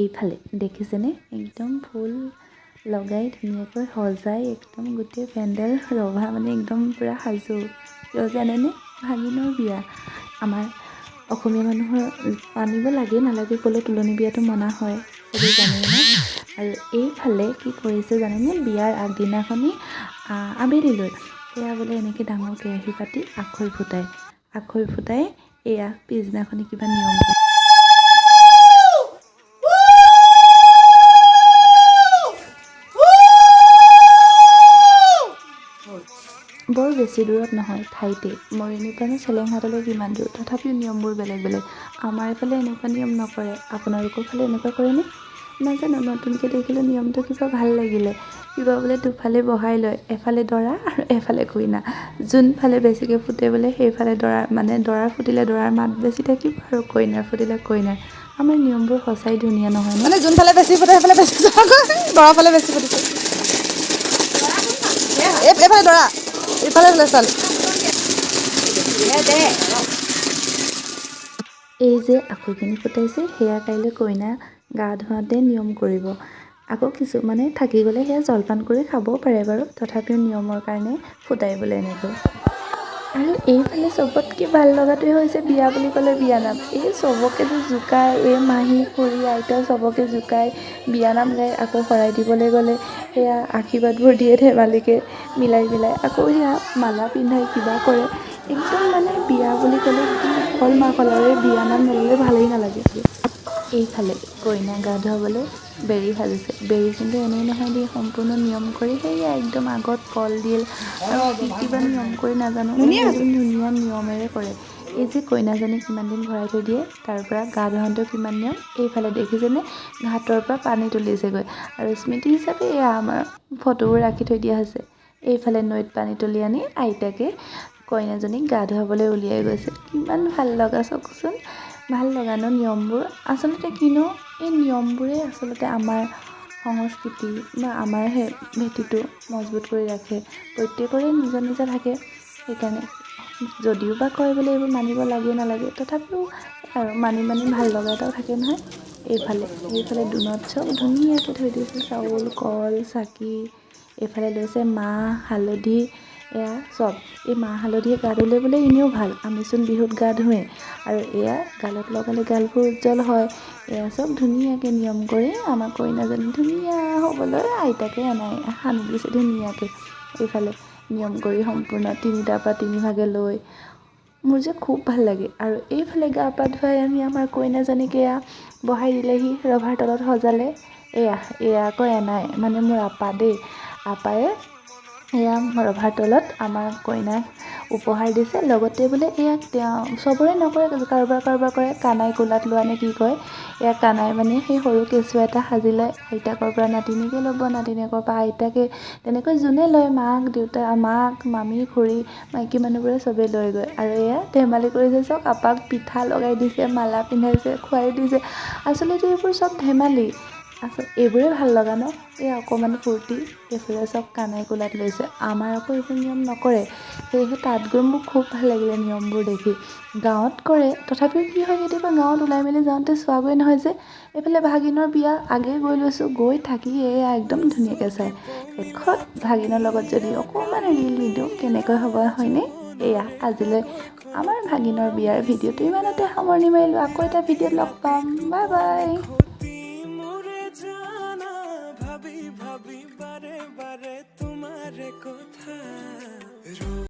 এইফালে দেখিছেনে একদম ফুল লগাই ধুনীয়াকৈ সজাই একদম গোটেই পেণ্ডেল ৰভা মানে একদম পূৰা সাজু। কিয় জানেনে? ভাগিনৰ বিয়া। আমাৰ অসমীয়া মানুহৰ মানিব লাগে নালাগে ক'লেও তোলনি বিয়াটো মনা হয়, চবেই জানেই ন। আৰু এইফালে কি কৰিছে জানেনে? বিয়াৰ আগদিনাখনি আবেলিলৈ এয়া বোলে এনেকৈ ডাঙৰ কেৰাহী পাতি আখৈ ফুটাই, আখৈ ফুটাই এয়া পিছদিনাখনি কিবা নিয়ম। বৰ বেছি দূৰত নহয় ঠাইতে, মৰিয়নিৰ পৰা চেলেংহাটলৈ কিমান দূৰ, তথাপিও নিয়মবোৰ বেলেগ বেলেগ। আমাৰ এইফালে এনেকুৱা নিয়ম নকৰে, আপোনালোকৰ ফালে এনেকুৱা কৰেনে নাজানো। নতুনকৈ দেখিলোঁ নিয়মটো, কিবা ভাল লাগিলে। কিবা বোলে দুফালে বহাই লয়, এফালে দৰা আৰু এফালে কইনা। যোনফালে বেছিকৈ ফুটে বোলে সেইফালে দৰা, মানে দৰাৰ ফুটিলে দৰাৰ মাত বেছি থাকিব আৰু কইনাৰ ফুটিলে কইনাৰ। আমাৰ নিয়মবোৰ সঁচাই ধুনীয়া নহয়? মানে যোনফালে বেছি ফুটে সেইফালে বেছি, দৰাৰ ফালে বেছি ফুটিছে। এইফালে দৰা, এইফালে ছোৱালী। এই যে আখৈখিনি ফুটাইছে সেয়া কাইলৈ কইনা গা ধুৱাওঁতে নিয়ম কৰিব। আকৌ কিছুমানে থাকি গ'লে সেয়া জলপান কৰি খাবও পাৰে বাৰু, তথাপিও নিয়মৰ কাৰণে ফুটাই বোলে এনেকৈ। আৰু এইফালে চবতকৈ ভাল লগাটোৱে হৈছে বিয়া বুলি ক'লে বিয়ানাম। এই চবকে যে জোকাই, এই মাহী খুৰী আইতা চবকে জোকাই বিয়ানাম গাই, আকৌ শৰাই দিবলৈ গ'লে সেয়া আশীৰ্বাদবোৰ দিয়ে ধেমালিকৈ মিলাই মিলাই, আকৌ সেয়া মালা পিন্ধাই কিবা কৰে। একদম মানে বিয়া বুলি ক'লে একদম উখল মাখল, আৰু এই বিয়ানাম নল'লে ভালেই নালাগে। এইফালে কইনা গা ধুৱাবলৈ বেৰি সাজিছে। বেৰি কিন্তু এনেই নহয় দেই, সম্পূৰ্ণ নিয়ম কৰি সেয়া একদম আগত কলডিল আৰু কি কিবা নিয়ম কৰি নাজানো, একদম ধুনীয়া নিয়মেৰে কৰে। এই যে কইনাজনী কিমান দিন ভৰাই থৈ দিয়ে, তাৰ পৰা গা ধুৱাওঁতেও কিমান নিয়ম। এইফালে দেখিছেনে ঘাটৰ পৰা পানী তুলিছেগৈ, আৰু স্মৃতি হিচাপে এয়া আমাৰ ফটোবোৰ ৰাখি থৈ দিয়া হৈছে। এইফালে নৈত পানী তুলি আনি আইতাকে কইনাজনীক গা ধুৱাবলৈ উলিয়াই গৈছে। কিমান ভাল লগা চাওকচোন, ভাল লগা ন নিয়মবোৰ। আচলতে কিনো এই নিয়মবোৰেই আচলতে আমাৰ সংস্কৃতি বা আমাৰ সেই ভেটিটো মজবুত কৰি ৰাখে। প্ৰত্যেকৰে নিজৰ নিজা থাকে, সেইকাৰণে যদিও বা কয় বোলে এইবোৰ মানিব লাগে নালাগে, তথাপিও আৰু মানি মানি ভাল লগা এটাও থাকে নহয়। এইফালে এইফালে দোনত চব ধুনীয়াকৈ থৈ দিছে, চাউল কল চাকি, এইফালে লৈছে মাহ হালধি, এয়া চব। এই মাহ হালধিয়ে গা ধুলে বোলে এনেও ভাল, আমিচোন বিহুত গা ধোৱেই। আৰু এয়া গালত লগালে গালবোৰ উজ্জ্বল হয়। এয়া চব ধুনীয়াকৈ নিয়ম কৰি আমাৰ কইনাজনী ধুনীয়া হ'বলৈ আইতাকে অনাই সানি দিছে ধুনীয়াকৈ। এইফালে নিয়ম কৰি সম্পূৰ্ণ তিনিটাৰ পৰা তিনিভাগে লৈ মোৰ যে খুব ভাল লাগে। আৰু এইফালে গা পা ধুৱাই আনি আমাৰ কইনাজনীক এয়া বহাই দিলেহি, ৰভাৰ তলত সজালে। এয়া এয়া আকৌ এনাই মানে মোৰ আপা দেই, আপায়ে এয়া ৰভাৰ তলত আমাৰ কইনাক উপহাৰ দিছে। লগতে বোলে এয়া তেওঁ চবৰে নকৰে, কাৰোবাৰ কাৰোবাৰ কৰে, কানাই কোলাত লোৱা নে কি কয়। এয়া কানাই মানে সেই সৰু কেঁচুৱা এটা সাজি লয়, আইতাকৰ পৰা নাতিনীয়েকে ল'ব, নাতিনীয়েকৰ পৰা আইতাকে, তেনেকৈ যোনে লয়, মাক দেউতা মাক মামী খুৰী মাইকী মানুহবোৰে চবেই লৈ গৈ। আৰু এয়া ধেমালি কৰিছে চাওক, আপাক পিঠা লগাই দিছে, মালা পিন্ধাইছে, খুৱাই দিছে। আচলতে এইবোৰ চব ধেমালি, আচল এইবোৰেই ভাল লগা ন, এই অকণমান ফূৰ্তি। এইফালে চব কানাই কোলাত লৈছে। আমাৰ আকৌ এইবোৰ নিয়ম নকৰে, সেয়েহে তাত গৈ মোৰ খুব ভাল লাগিলে নিয়মবোৰ দেখি। গাঁৱত কৰে, তথাপিও কি হয় কেতিয়াবা গাঁৱত ওলাই মেলি যাওঁতে চোৱাগৈ নহয় যে। এইফালে ভাগিনৰ বিয়া আগেয়ে গৈ লৈছোঁ, গৈ থাকি এয়া একদম ধুনীয়াকৈ চাই। শেষত ভাগিনৰ লগত যদি অকণমান ৰীল নিদিওঁ কেনেকৈ হ'ব হয়নে? এয়া আজিলৈ আমাৰ ভাগিনৰ বিয়াৰ ভিডিঅ'টো ইমানতে সামৰণি মাৰিলোঁ। আকৌ এটা ভিডিঅ'ত লগ পাম, বাই বাই। ভাবি ভাবি বাৰে বাৰে তোমাৰে কথা।